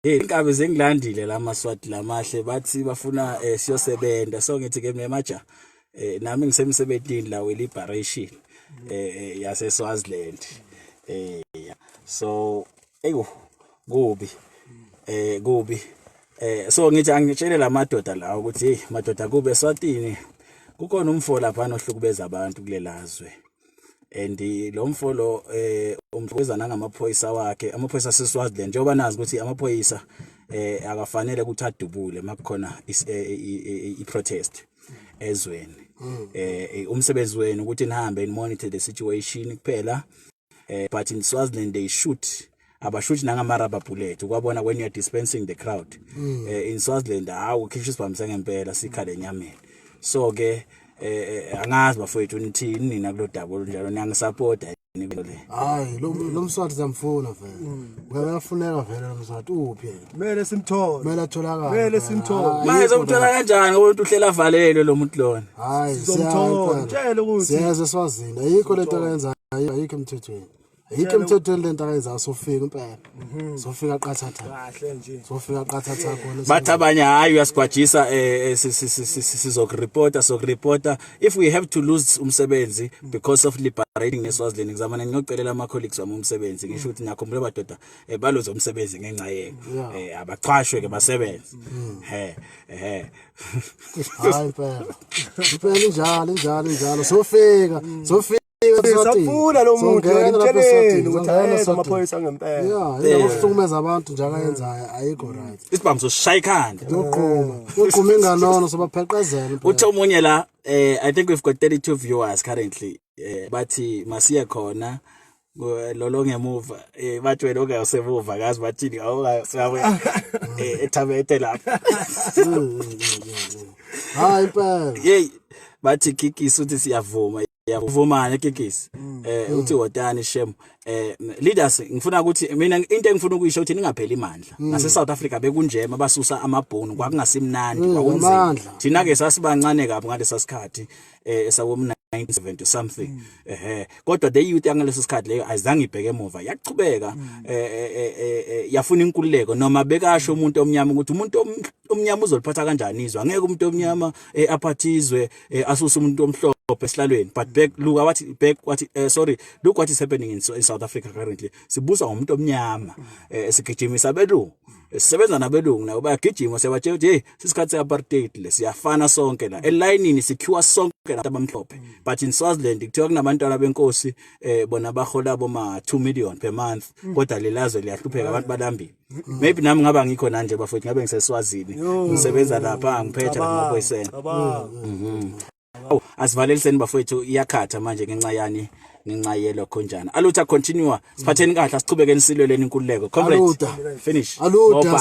Hey, inkabi zengilandile la maSwati lamahle, bathi bafuna siyosebenza. So ngithi ke mina, maja, nami ngisemsebenzini la we liberation yase Swaziland. So eyo, kubi, kubi. So ngithi angitshele lamadoda lawo ukuthi, hey madoda, kube eSwatini kukhona umfo lapha ohlukubeza abantu kulelazwe, and lo mfo lo umhlukubeza nangamaphoyisa wakhe, amaphoyisa aseSwaziland, njengoba nazi ukuthi amaphoyisa akafanele ukuthi adubule makukhona i-protest ezweni. Umsebenzi wenu ukuthi nihambe and monitor the situation kuphela, but in Swaziland they shoot, abashuthi nangama rubber bullet ukwabona when you are dispensing the crowd. In Swaziland, hawu, ukhishwa isibhamu sengempela, sikhale enyameni. So ke angazi bafowethu, nithini nina kulodaba olunjalo? Niyangisupporta yini le? Hayi, lo mswati siyamfuna vele. Uyafuneka vele lo mswati, uphi yena? Kumele simthole. Kumele atholakale Kumele vele. simthole. Hayi, Manje ayikho somthola kanjani ngoba umuntu uhlela avalelwe lo muntu lona? Hayi, Sizomthola. Mtshele ukuthi- siyeza eSwazini. Ayikho lento akayenzayo, ayikho emthethweni, ayikho emthethweni lento akayenzayo. Sofika impela, sofika qathatha. Kahle nje. Sofika qathatha khona. Bathi abanye, hayi, uyasigwajisa, sizokuripota, sokuripota if we have to lose umsebenzi because of liberating neSwaziland. Ngizamana ngiyocelela ama colleagues wami umsebenzi, ngisho ukuthi ngiyakhumbula badoda, baloze umsebenzi ngenxa yenu. Abachwashwe ke, basebenze he he. Hayi, impela impela, injalo, injalo, injalo. Sofika, sofika eSwatini. Safuna lo muntu. Songena lapha Mtsheleni eSwatini, ukuthi songena ayekho eSwatini. amaphoyisa angempela. Ya, indaba yokuhlukumeza abantu nje akayenzayo ayikho right. Isibhamu soshaya ikhanda. Yoqhuma, yoqhuma inganono, sobapheqezela impela. Uthe omunye la, I think we've got 32 viewers currently, bathi masiye khona lolo ngemuva, bathi wena ongasemuva kazi bathini, awungasabe ethabete lapha. Hayi, impela. Hey, bathi Kikisi uthi siyavuma, yavumana Kikisi. Uthi wotani shem, leaders. Ngifuna ukuthi mina into engifuna ukuyisho ukuthi ningapheli imandla. Nase South Africa bekunjema, basusa amabhunu, kwakungasimnandi, kwakunzima. Amandla. Thina ke sasibancane kabi ngalesa sikhathi, esabo 1970 something, ehe, kodwa the youth yangaleso sikhathi leyo ayizange ibheke emuva, yaqhubeka, yafuna inkululeko, noma bekasho umuntu omnyama ukuthi umuntu omnyama uzoliphatha kanjani izwe, angeke umuntu omnyama aphathizwe, asuse umuntu omhlophe esihlalweni. But back, look what back what sorry, look what is happening in South Africa currently. Sibusa ngomuntu omnyama, sigijimisa abelungu, sisebenza nabelungu, nabo bayagijima. Siyabatshela ukuthi hey, sisikhathi se-apartheid le, siyafana sonke la elayinini, sikhiwa sonke la abamhlophe. But in Swaziland kuthiwa kunabantwana benkosi, bona bahola boma 2 million per month, kodwa lelazwe liyahlupheka, abantu balambile. Maybe nami ngaba ngikho nanje bafowethu, ngabe ngiseswazini, ngisebenza lapha, ngiphethe ngamaphoyiseni. Cabanga. Awu, asivaleliseni bafowethu, iyakhatha manje ngenxa yani, ngenxa yelokho njana. Aluta continua, siphatheni kahle, asichubekeni silweleni inkululeko, comrades. Aluta. Finish. Aluta, Bopha.